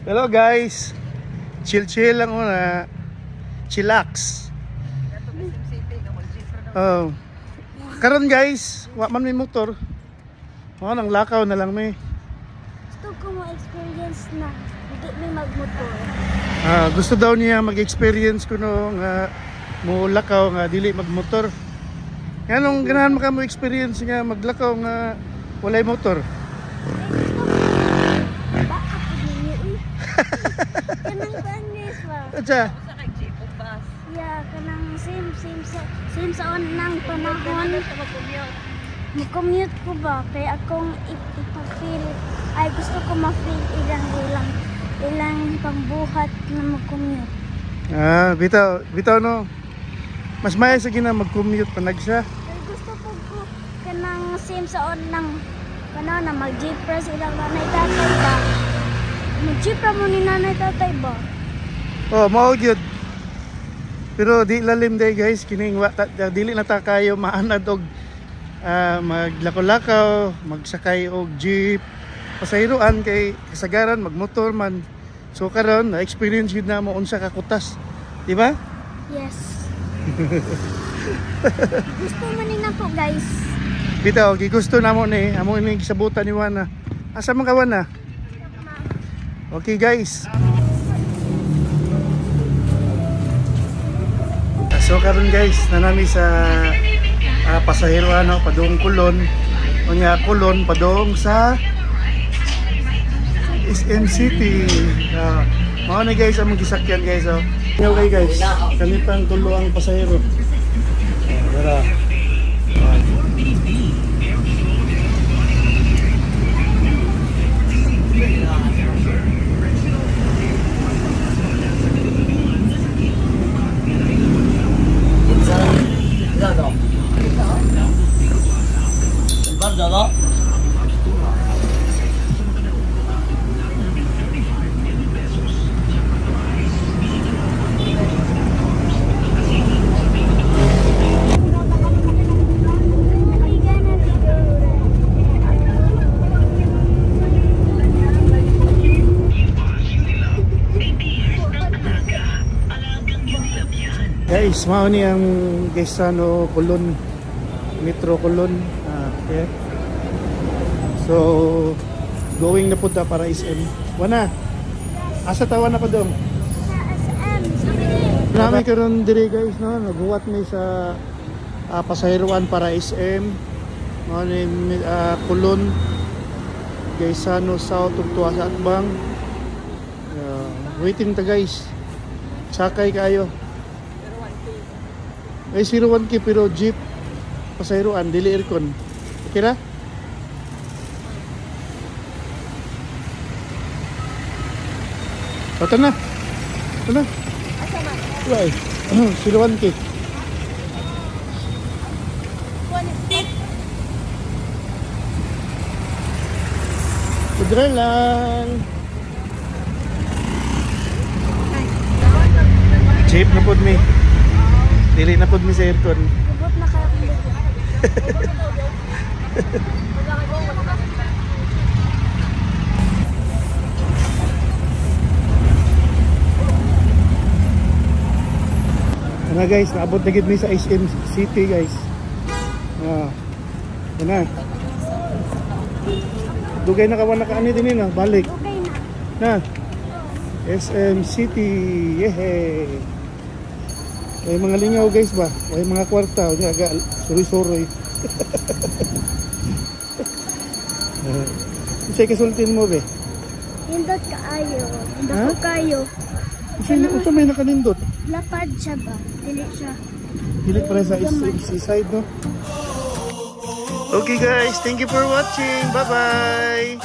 Hello guys. Chill chill lang muna. Chillax. Oh. Karon guys, wa man may motor. Mao nang lakaw na lang mi. Gusto ko mo experience na hindi mi magmotor. Ah, gusto daw niya mag-experience kuno nga mo lakaw nga dili magmotor. Nganong ganahan man ka mo experience nga maglakaw nga walay motor? Baka po ninyo eh. Kanang kuan guys ba? Atsa, Yeah, kanang same sa on nang panahon. Mag-commute ko ba? Kaya akong ipa-feel, ay gusto ko ma-feel ilang ilang ilang pangbuhat na mag-commute. Ah, bitaw, bitaw no. Mas maya sa gina mag-commute panag siya. Kaya gusto po ko kanang same sa on ng panahon na mag-jeep ra sa ilang nanay tatay ba? Mag-jeep ra mo ni nanay tatay ba? Oh, mao gyud. Pero di lalim day guys, kining wa ta, dili na ta kayo maanad og maglakaw-lakaw, magsakay og jeep. Pasahiroan kay kasagaran magmotor man. So karon na experience gyud na mo unsa ka kutas. Di ba? Yes. Gusto man ni na po guys. Bitaw, gigusto namo ni, amo ini gisabutan ni Wana. Asa man ka, Wana? Okay guys. So karon guys, nanami sa pasahero ano, padung Colon. Unya Colon padung sa SM City. Mao na guys ang gisakyan guys oh. Okay guys, kami pang tulo ang pasahero. Tara. Guys, mao ni ang Gaisano Colon, Metro Colon. Okay. So, going na po ta para SM. Wana. Asa tawa na pa dong? Sa SM City. Nami karon diri guys no, naghuwat mi sa pasahiruan para SM. Mao ni Colon, Gaisano South ug tuwa sa Atbang. Waiting ta guys. Sakay kayo. Ay 01K pero jeep pasahiruan dili aircon. Okay ra? Ito na. Ito na. Wala eh. 01K. Kudra lang. Jeep na pod mi. Dili na pod mi sa aircon. Ubot na kayo kung dugo. Ano guys, naabot na gid mi sa SM City guys. Ano na. Dugay na ka wala ka ani din no, balik. Dugay na. Na. SM City. Yehey. May mga lingaw guys ba? May mga kwarta, unya aga suroy-suroy. Unsay kasultin mo be? Nindot kaayo. Nindot kayo. Unsay may nakanindot? Lapad siya ba? Dili siya. Dili para sa seaside no? Okay guys, thank you for watching. Bye-bye.